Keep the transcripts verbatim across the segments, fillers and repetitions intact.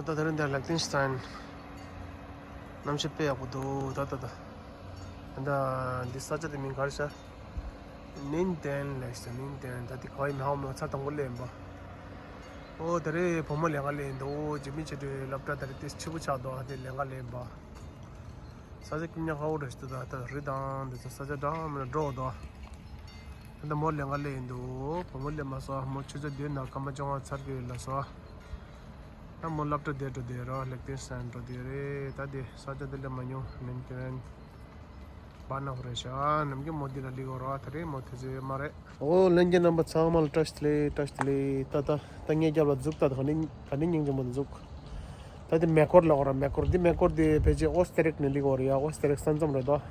ད་དེ་རིང་འདིར་ལེག་ཏིན་སི་ཏན་གནམ་གཤིས་དཔེ་ཡག་པོ་འདུག་ད་ད་ད། ད་འདི་ས་ཆ་དེ་མིང་ག་རེ་ཤག་ནིན་ཏན་ལེགས་ཤག་ནིན་ཏན། ད་དེ་ག་ཡིན་མ་ཧོ་མོ་ཚ་དང་པོ་ལེན་པ། ཨོ་དེ་རིང་བུ་མོ་ལས་ཀ་ལེན་འདུག་ཇི་མི་ཆེ་དུས་སློབ་གྲྭ་དེ་རིང་ཏིས་ཆི་བུ་ཆགས་འདུག་དེ་ལས་ཀ་ལེན་པ། ས་ཆ་ཀུན་ཉག་ཧོ་རེ་ཞིག་འདུག་ད་ད་རི་དང་འདི་ཚོ་ས་ཆ་འདྲ་མི་འདྲ་འགྲོ་འདུག་ད་ད་མོ་ལས་ཀ་ལེན་འདུག་བུ་མོ་ལས་མ་སོ་མོ་ཆུ་ཚོད་བདུན་ནང་སྐར་མ་བཅོ་ལྔ་ཚར་གི་ལ་སོ། ད་མོ་སློབ་གྲྭ་དེ་འགྲོ་དེ་རོ་ལེག་ཏིན་སན་འགྲོ་དེ་རེད། ད་དེ་ས་ཆ་དེ་ལས་མ་མྱོང་ནན་ཀེ་རན་བ་ན་ཧུ་རེ་ཤ་ནམ་རྒྱུན་མོ་དེ་ལ་ལི་གོ་རོ་ད་རེད་མོ་དེ་ཚོ་མ་རེད། ཨོ་ལྷན་རྒྱས་རྣམ་པ་ཚང་མ་ལ་བཀྲ་ཤིས་བདེ་ལེགས། བཀྲ་ཤིས་བདེ་ལེགས། ད་ད་ད་ངའི་རྒྱབ་ལ་འཛུགས། ད་ད་ག་ནས་ག་ནས་སྙིང་རྗེ་མོ་འདུག་ད་དེ་མེ་འཁོར་ལ་གོ་ར་མེ་འཁོར་འདི་མེ་འཁོར་དེ་ཕལ་ཆེར་ཨོ་སྟེ་རིག་ནས་ལི་གོ་རེད་ཡ། ཨོ་སྟེ་རིག་ས་མཚམས་རེད་དོ།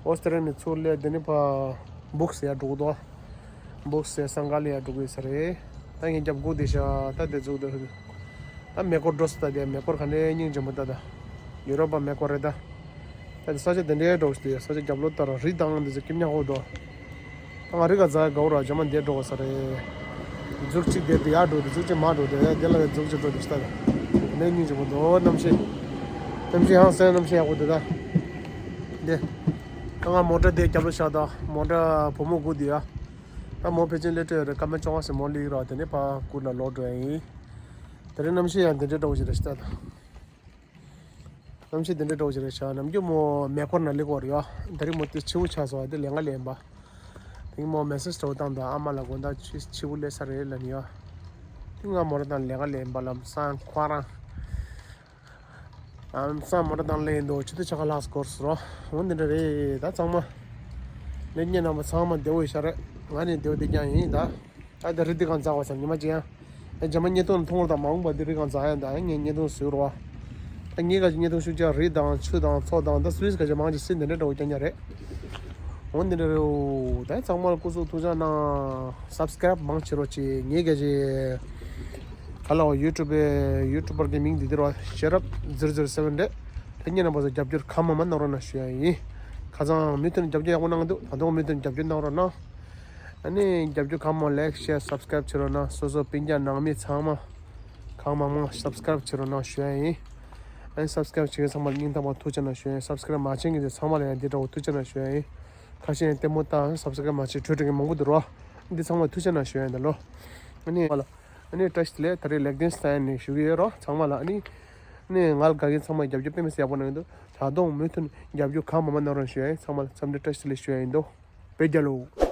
ཨོ་སྟེ་རིག་ནས་ཚུར་སླེབས་དེ་ནས་ཕ་འབུག་སེ་ཡ་འགྲོ་གི་འདུག་འབུག་སེ་སང་ག་ལི་ཡ་འགྲོ་གི་ས་རེད། ད་ངའི་རྒྱབ་སྒུག་དེ་ཤ་ད་དེ་འཛུགས་དེ། ད་མེ་འཁོར་འགྲོ་སྲིད་ད་དེ་མེ་འཁོར་ག་ནས་སྙིང་རྗེ་མོ་ད་ད། ཡུ་རོབ་པ་མེ་འཁོར་རེད་ད། ད་དེ་ས་ཆ་དེ་འདྲའི་འགྲོ་སྟེ་ས་ཆ་རྒྱབ་ལོགས་ལྟར་རི་དང་འདི་ཚོ་སྐྱིབས་ཉག་ཧོ་འགྲོ། ད་ང་རི་ག་ཛ་གའུ་ར་ཇ་མ་འདེད་འགྲོ་ས་རེད། འཛུགས་གཅིག་དེ་དེ་ཡར་འགྲོ་དེ་འཛུགས་གཅིག་མར་འགྲོ་དེ་དེ་ལ་འཛུགས་གཅིག་འགྲོ་དེ་ཤི་ད་ད། ནས་སྙིང་རྗེ་མོ་འདུག་གནམ་གཤིས། གནམ་གཤིས་ཧང་སང་གནམ་གཤིས་ཡག་པོ་འདུག་ད། འདི། ད་ང་མོ་ཊ་དེ་རྒྱབ་ལོགས་བཞག་ད་མོ་ཊ་བུ་མོ་སྒུག་དེ་ཡ། ད་མོ་ཕལ་ཆེར་སླེབས་འགྲོ་ཡོད་རེད། སྐར་མ་བཅོ་ལྔ་ཙམ་མོ་སླེབས་ར་དེ་ནས་ཕར་སྐུ་ལ་ལོག་འགྲོ་ཡ་ཡིན། དེ་རིང་གནམ་གཤིས་ཡང་དེ་འདྲའི་འདྲ་བོ་ཞིག་རེད་ཤག་ད། གནམ་གཤིས་དེ་འདྲའི་འདྲ་བོ་ཞིག་རེད་ཤག་ནམ་རྒྱུན་མོ་མེ་འཁོར་ནང་སླེབས་ཀྱི་ཡོད་རེད་ཡ། དེ་རིང་མོ་དེ་ཕྱི་པོ་ཆགས་སོང་། དེ་ལས་ཀ་ལས་ཡིན་པ། དེ་རིང་མོ་མེ་སེ་ཇི་འདྲ་བོ་བཏང་འདུག་ཨ་མ་ལགས་དགོང་དག་ཕྱི་ཕྱི་པོ་སླེབས་ས་རེད་ལབ་ནས་ཡ། དེ་ང་མོ་ར་དང་ལས་ཀ་ལས་ཡིན་པ་ལམ་སང་ཁོ་རང་། ལམ་སང་མོ་ར་དང་སླེབས་ཡིན་འདུག་ཆུ་ཚོད་ཕྱེད་ཀ་ལྷག་འགོར་སོང་། འོ་འདི་འདྲ་རེད་ད་ཚང་མ། ལྷན་རྒྱས་རྣམ་པ་ཚང་མ་བདེ་པོ་ཡོད་ཤག་རེད། ང་ནི་བདེ་པོ་བདེ་རྐྱང་ཡིན་ད། ད་ལྟ་རི་འདི་གང་འཛེགས་པ་ཙམ་ཉི་མ་ཅན། ཨེ་རྗེས་མ་བརྙན་ཐུང་མཐོང་བར་དང་མ་འོངས་པ་འདི་རི་གང་འཛེགས་ཡ་ད་ངས་བརྙན་ཐུང་བཟོས་རོགས། ད་ངས་ག་ཅིག་བརྙན་ཐུང་ཤུགས་ཆེ་རི་དང་ཆུ་དང་མཚོ་དང་ད་སུད་སི་ག་ཅིག་མང་ཅིག་སྲིད་འདི་འདྲ་འདྲ་བོ་རྐྱང་རྐྱང་རེད། འོ་འདི་འདྲ་རེད་འོ། ད་ཚང་མ་ལ་སྐུ་གཟུགས་ཐུགས་ཅག་གནང་། སབ་སི་ཀ་རབ་མང་ཆེ་རོགས་ཅིག་ངས་ག་ཅིག་ག་ལ་བ་ཡུ་ཊུབ་པའི་ཡུ་ཊུབ་པར་གྱི་མིང་འདི་འདིར་བ་ཤེས་རབ་ཛིར་ཛིར་སེ་བན་རེད། ད་ངས་རྣམ་པ་ཚོ་རྒྱབ་སྐྱོར་གང་མང་མང་གནང་རོགས་གནང་ཞུ་ཡ་ཡིན། ཁ་སང་མུ་མཐུད་རྒྱབ་སྐྱོར་ཡག་པོ་གནང་འདུག་ད་དུང་མུ་མཐུད་རྒྱབ་སྐྱོར་གནང་རོགས་གནང་། ཨ་ནི་རྒྱབ་སྐྱོར་གང་མང་ལའིག་ཤེར་སབ་སི་ཀ་རབ་བྱེད་རོགས་གནང་། སོ་སོ་སྤུན་ཀྱག་ནང་མི་ཚང་མ་གང་མང་མང་སབ་སི་ཀ་རབ་བྱེད་རོགས་གནང་ཞུ་ཡ་ཡིན། ཨ་ནི་སབ་སི་ཀ་རབ་བྱེད་མཁན་ཚང་མ་ལ་སྙིང་ཐག་པ་ཐུགས་རྗེ་གནང་ཞུ་ཡ་ཡིན། སབ་སི་ཀ་རབ་མ་བྱེད་མཁན་ཚོ་ཚང་མ་ལ་ཡང་འདི་འདྲ་བོ་ཐུགས་རྗེ་གནང་ཞུ་ཡ་ཡིན། ཁ་ཤས་ཡང་ལྟད་མོ་བལྟ་སབ་སི་ཀ་རབ་མ་བྱེད་བྲོས་འགྲོ་མཁན་མང་པོ་འདུག་རོ། འདི་ཚང་མ་ཐུགས་རྗེ་གནང་ཞུ་ཡ་ཡིན་ད་ལོ། ཨ་ནི་ཨ་ནི་བཀྲ་ཤིས་བདེ་ལེགས། ད་རེས་ལེགས་ལྡན་སི་ཏན་ནས་ཞུ་གི་ཡོད་རོ་ཚང་མ་ལ། ཨ་ནི་ཨ་ནི་ང་ལ་དགའ་མཁན་ཚང་མ་རྒྱབ་སྐྱོར་དཔེ་མི་སྲིད་ཡག་པོ་གནང་གི་འདུག་ད་དུང་མུ་མཐུད་རྒྱབ་སྐྱོར་གང་མང་མང་གནང་རོགས་ཞུ་ཡ་ཡིན། ཚང་མ་ལ་འཚམས་འདྲི་བཀྲ་ཤིས་བདེ་ལེགས་ཞུ་ཡ་ཡིན་དོ། བོད་རྒྱལ་ལོ།